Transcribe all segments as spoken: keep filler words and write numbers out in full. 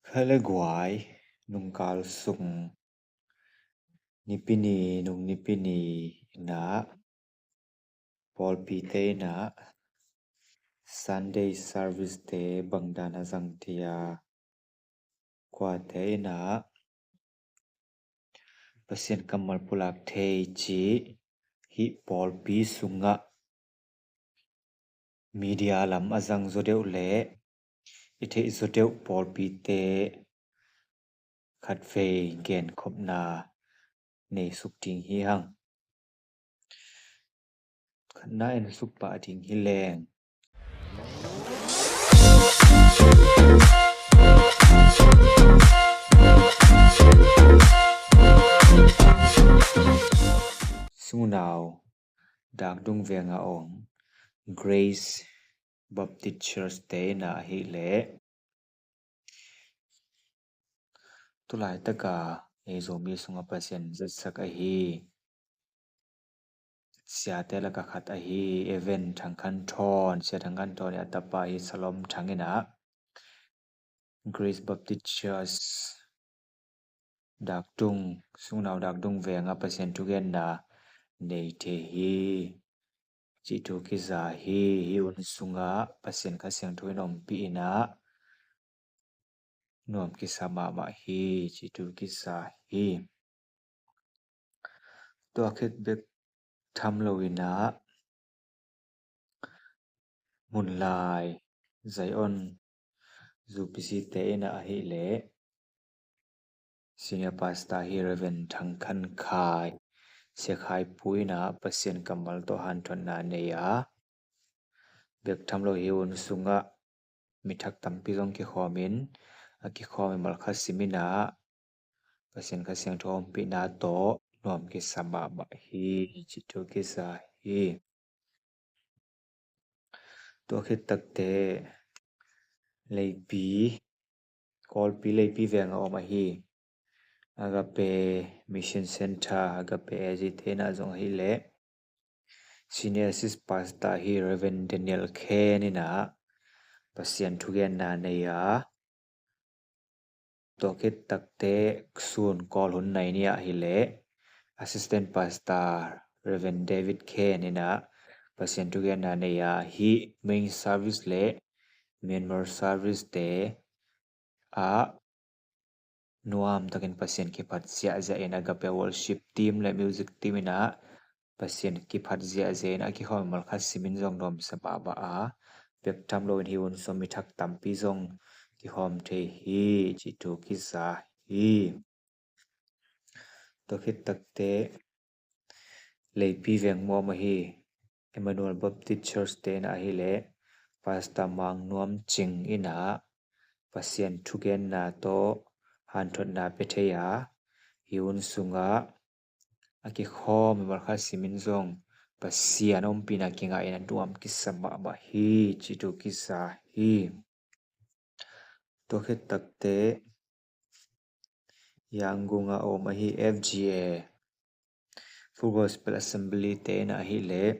Kha le guai, nungkal sung Nipi ni, nung Nipi ni inah pawlpite inah Sunday service te bangdan a zang thei a, kuate inah Pasian kammal pulak thei cih hih pawlpi sungah media lam a zang zaw deuh le i theih zaw deuh pawlpite khatvei genkhopna nei suk ding hi hang. Khatna en suk pah ding hi leng, Sungunau Dakdung veng a om Grace Baptist Church te inah ahih leh tu laitaka ei Zomi sungah Pasian zatsak ahi siate laka khat ahi Evan Thang Khan Thawn, Sia Thang Khan Thawn i a tapa hi Salom Thang inah Grace Baptist Church Dakdung, Sungunau Dakdung veng a Pasian thugenna nei thei hi cih thu kiza hi. Hih hun sungah Pasian Kha Siangtho in ompih inah nuam kisa mahmah hi cih thu kiza hi. Tua khit bek tham lo inah Munlai Zion Zu P C te inah ahih leh Senior Pastor hi Reverend Thang Khan Khai, Sia Khai Pu inah Pasian kammal tawh hanthotna nei a, bek tham lo hih hun sungah mi thak tampi zong kikhawm in, a kikhawm i malkhat sim inah Pasian Kha Siangtho ompihna tawh nuam kisa mahmah hi cih thu kiza hi. Tua khit takte Leipi, Kawlpi Leipi veng a om ahi Agape Mission Center, Agape A G te inah zong ahih leh Senior Assist Pastor hi Reverend Daniel Khen inah Pasian thugenna nei a, tua khit takte sun Kawl hun nai ni ah ahih leh Assistant Pastor Reverend David Khen inah Pasian thugenna nei a, hih main service le Myanmar service te ah nuam takin Pasian kiphat ziahziah in Agape Worship Team le Music Team inah Pasian kiphat ziahziah in a kikhawm i malkhat sim in zong nuam sa mahmah a, bek tham lo in hih hun sungah mi thak tampi zong kikhawm thei hi cih thu kiza hi. Tua khit takte Leipi veng mawh ahi Emmanuel Baptist Church te inah ahih leh Pastor Mang Nuam Cing inah Pasian thugenna tawh hanthotna pia thei a, hih hun sungah a kikhawm i malkhat sim in zong Pasian ompihna kingah in a nuam kisa mahmah hi cih thu kiza hi. Tua khit takte Yangon a om ahi F G A, Full Gospel Assembly te inah ahih leh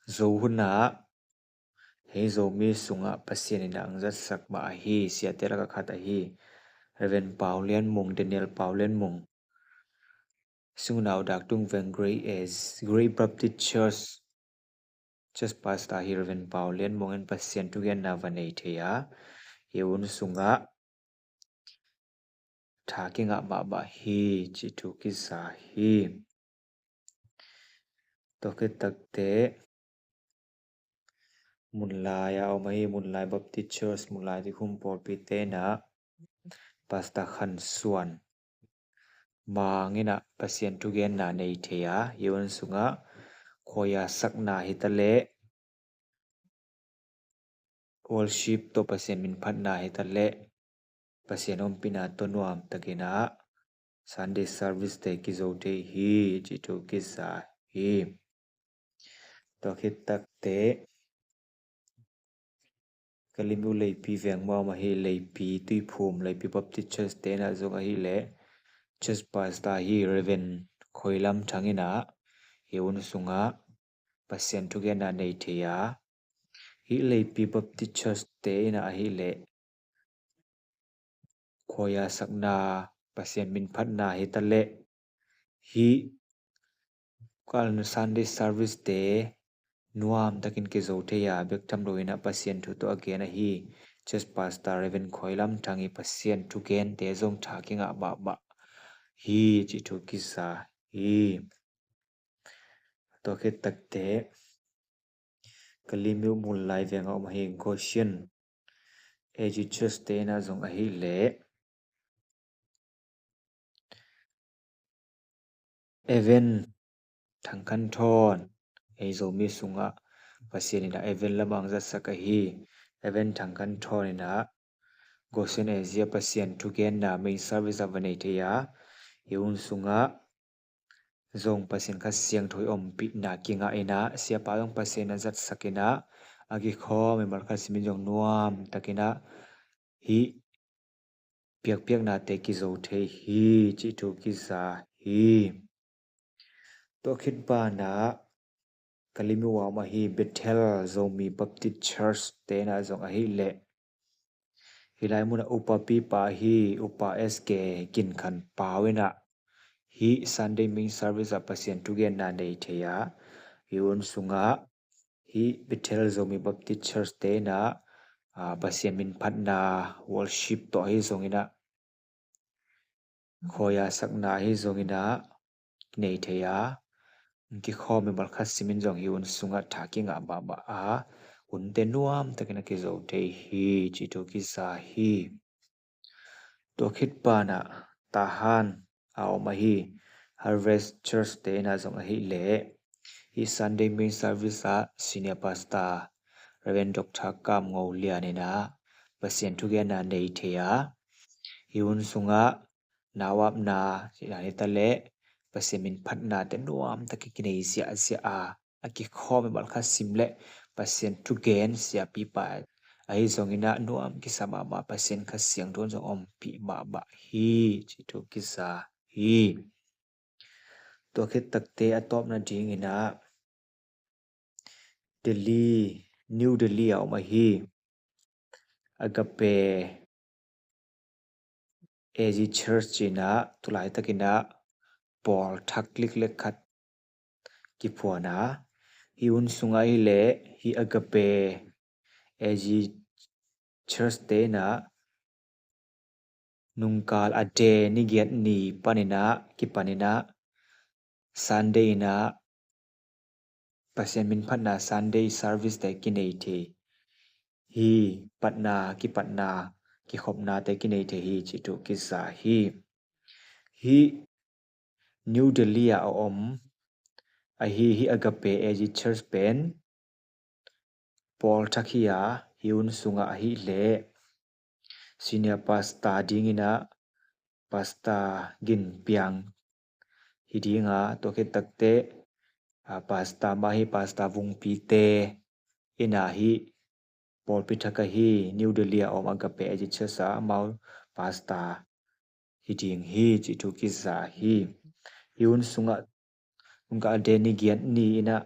Zo hun ah hih Zomi sungah Pasian in a ang zatsak mah ahi siate laka khat ahi Reverend Pau Lian Mung, Daniel Pau Lian Mung, Sungunau Dakdung veng Grace, Grace Baptist Church Church Pastor hi Reverend Pau Lian Mung in Pasian thugenna va nei thei a, hih hun sungah tha kingah mahmah hi cih thu kiza hi. Tua khit takte Munlai a om ahi Munlai Baptist Church, Munlai Tikhum pawlpi te inah Pastor Khan Suan Mang inah Pasian thugenna nei thei a, hih hun sungah khuaia sakna hi ta leh worship tawh Pasian minphatna hi ta leh Pasian ompihna tawh nuam takin ah Sunday service te kizo thei hi cih thu kiza hi. Tua khit takte Kalimyo Leipi veng mawh ahi Leipi Tuiphum, Leipi Baptist Church te inah zong ahih leh Church Pastor hi Reverend Khoi Lam Thang inah hih hun sungah Pasian thugenna nei thei a, hih Leipi Baptist Church te inah ahih leh khuaisakna, Pasian minphatna hi ta leh, hih kal Sunday service te nuam takin kizo thei a, bek tham loin ah Pasian thu tawh a gen ahi. Church Pastor Reverend Khuai Lam Thang i Pasian thugente zong tha kingah mahmah hi cih thu kisa hi. Tua khit takteh Kalemyo Munlai veng a om ahi Goshen A G Church te in ah zong ahih leh Evan Thang Khan Thawn, ei Zomi sungah Pasian in ah Evan lamah hong zatsak ahi. Evan Thang Khan Thawn in ah Goshen A G ah Pasian thugenna main service ah va nei thei a, hih hun sungah zong Pasian Kha Siangtho i ompihna kingah in ah, siapa zong Pasian a zatsak in ah, a kikhawm i mal khat simin zong nuam takin ah hih biakpiaknate kizo thei hi cih thu kisa hi. Tua khit banah Kalemyo a om ahi Bethel Zomi Baptist Church te in ah zong ahih leh, hih lai munah upa pipa ahi Upa S K Gin Khan Pau in ah hih Sunday main service ah Pasian thugenna nei thei a, hih hun sungah hih Bethel Zomi Baptist Church te in ah, aa, Pasian minphatna worship tawh ahi zongin ah, khuaisakna ahi zongin ah nei thei a, kikhawm i mal khat simin zong hih hun sungah tha kingah mahmah a, hunte nuam takin a kizo thei hi cih thu kisa hi. Tua khit banah Tahan a om ahi Harvest Church te in ah zong ahih leh, hih Sunday main service ah Senior Pastor Reverend Doctor Kam Ngo Lian in ah Pasian thugenna nei thei a, hih hun sungah nauapna cihna hi ta leh, Pasian minphatnate nuam takin kinei ziahziah a, a kikhawm i mal khat sim leh Pasian thugen siapipa ahi zongin ah nuam kisa mahmah, Pasian Kha Siangtho in zong ompih mahmah hi cih thu kisa hi. Tua khit takteh a tawpna dingin ah Delhi, New Delhi a om ahi Agape A G Church in ah tulai takin ah pawl thak lik le khat kiphuan a, hih hun sungah ahih leh hih Agape A G Church te in ah nungkal a de ni giat ni panin ah kipanin ah Sunday in ah Pasian minphatna Sunday service te kinei thei hi, patna, kipatna, kikhopnate kinei thei hi cih thu kisa hi. Hih New Delhi ah a om ahi hih Agape A G Church pen pawl thak hi a, hih hun sungah ahih leh Senior Pastor dingin ah Pastor Gin Piang hi ding a, tua khit takteh, a, Pastor mah hi Pastor Vung Pi te in ah hih pawlpi thak ahi New Delhi a om Agape A G Church ah amau Pastor hi ding hi cih thu kisa hi. Hih hun sungah nungkal a de ni giat ni in ah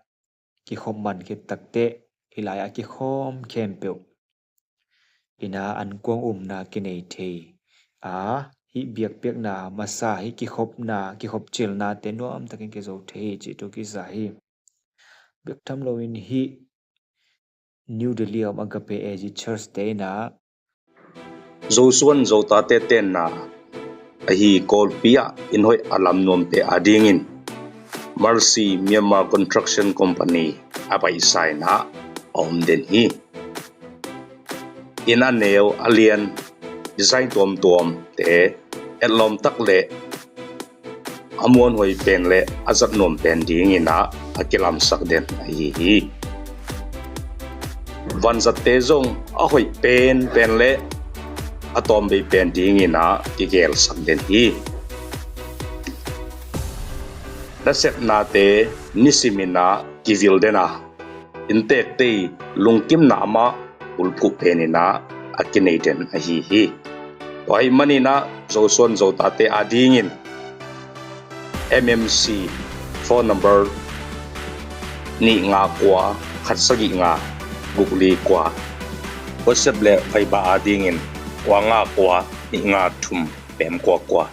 kikhop man khit takteh, hih lai-ah kikhawm khempeuh in ah ankuang umna kinei thei a, hih biakpiakna masa, hih kikhopna, kikhop cilnate nuam takin kizo thei hi cih thu kisa hi. Bek tham loin hih New Delhi a om Agape A G Church te in ah Zosuan Zotate tenna ahi Kawlpi ah inn hoih a lam nuamte adingin Mercy Myanmar Construction Company a paisa in ah a om den hi. Inn a neu a lian, design tuamtuamte, etlawm tak le a muanhuai pen le a zat nuam pen dingin ah a kilamsak den ahi hi. Vanzatte zong a hoih penpen le a tawmvei pen dingin ah kigelsak den hi. Nasepnate nisimin ah kivil den a, inntekte i lungkimna mah bulphuh penin ah a kinei den ahi hi. Tua ahih manin ah Zosuan Zotate adingin M M C phone number nih nga kua khat sagih nga guk li kua, WhatsApp le Viber adingin kua nga kua nih nga thum pem kua kua.